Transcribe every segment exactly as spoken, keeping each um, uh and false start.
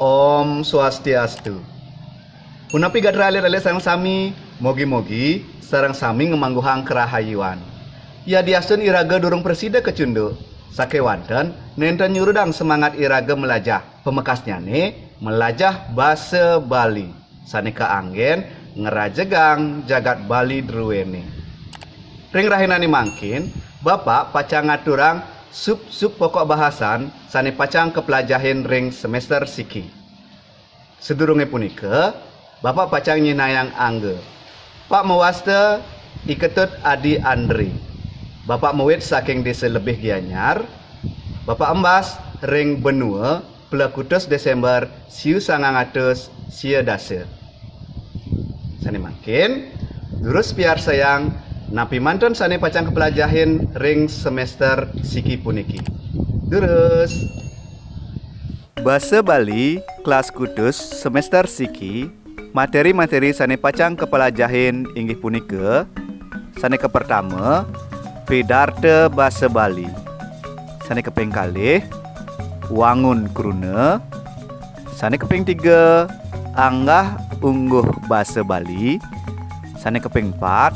Om Swastiastu. Punapi gatra alit-alit sareng sami, mogi-mogi sareng sami ngamangguhang karahayuan. Yadiastun iraga durung prasida kacunduk, sakéwanten nénten nyurudang semangat iraga malajah, pamekasnyané malajah basa Bali, sané kaanggén ngrajegang jagat Bali druéné. Ring rahinané mangkin, Bapak pacang ngaturang sub-sub pokok bahasan sané pacang kaplajahin ring seméster siki. Sadurungé punika, Bapak pacang nyinahang angga. Pak mawasta I Ketut Adi Andri. Bapak mawit saking Désa Lebih Gianyar. Bapak embas ring Benua, Plekutus Désémber siu sangang atus sia dasa. Sané mangkin, durus piarsayang napi manten sané pacang kaplajahin ring seméster siki puniki. Durus. Basa Bali, kelas kutus, seméster siki, materi-materi sané pacang kaplajahin inggih punika, sané kapertama, pidarta basa Bali. Sané kaping kalih, wangun kruna. Sané kaping tiga, anggah ungguh basa Bali. Sané kaping pat,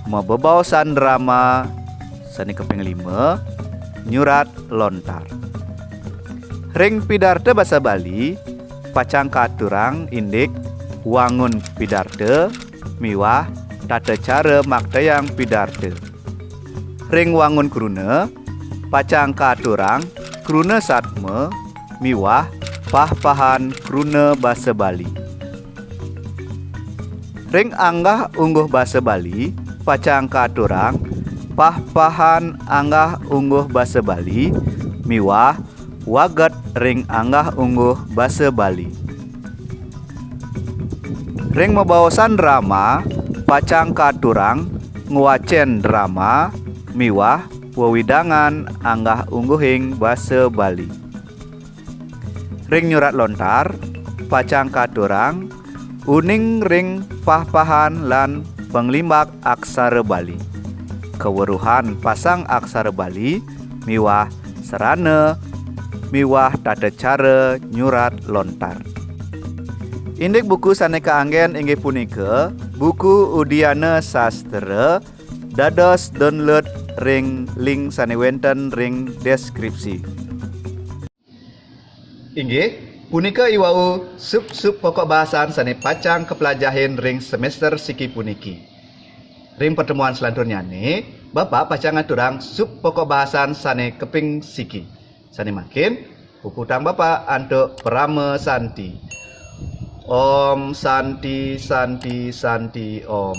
mabebaosan drama. Sané kaping lima, nyurat lontar. Ring pidarta basa Bali, pacang katurang indik wangun pidarta miwah tata cara maktayang pidarta. Ring wangun kruna, pacang katurang kruna satma miwah pah-pahan kruna basa Bali. Ring anggah ungguh basa Bali, pacang katurang pah-pahan anggah ungguh basa Bali miwah waget ring anggah ungguh basa Bali. Ring mabaosan drama, pacang katurang ngwacén drama miwah wewidangan anggah ungguhing basa Bali. Ring nyurat lontar, pacang katurang uning ring pah-pahan lan panglimbak aksara Bali, kaweruhan pasang aksara Bali miwah sarana miwah tata cara nyurat lontar. Indik buku sané kaanggén inggih punika buku Udiana Sastra, dados download ring link sané wénten ring deskripsi. Inggih, punika iwau sub-sub pokok bahasan sané pacang kaplajahin ring seméster siki puniki. Ring pertemuan selanturnyané, Bapak pacang ngaturang sub pokok bahasan sané kaping siki. Sané mangkin, puputang Bapak antuk parama santi. Om Santi, Santi, Santi, Om.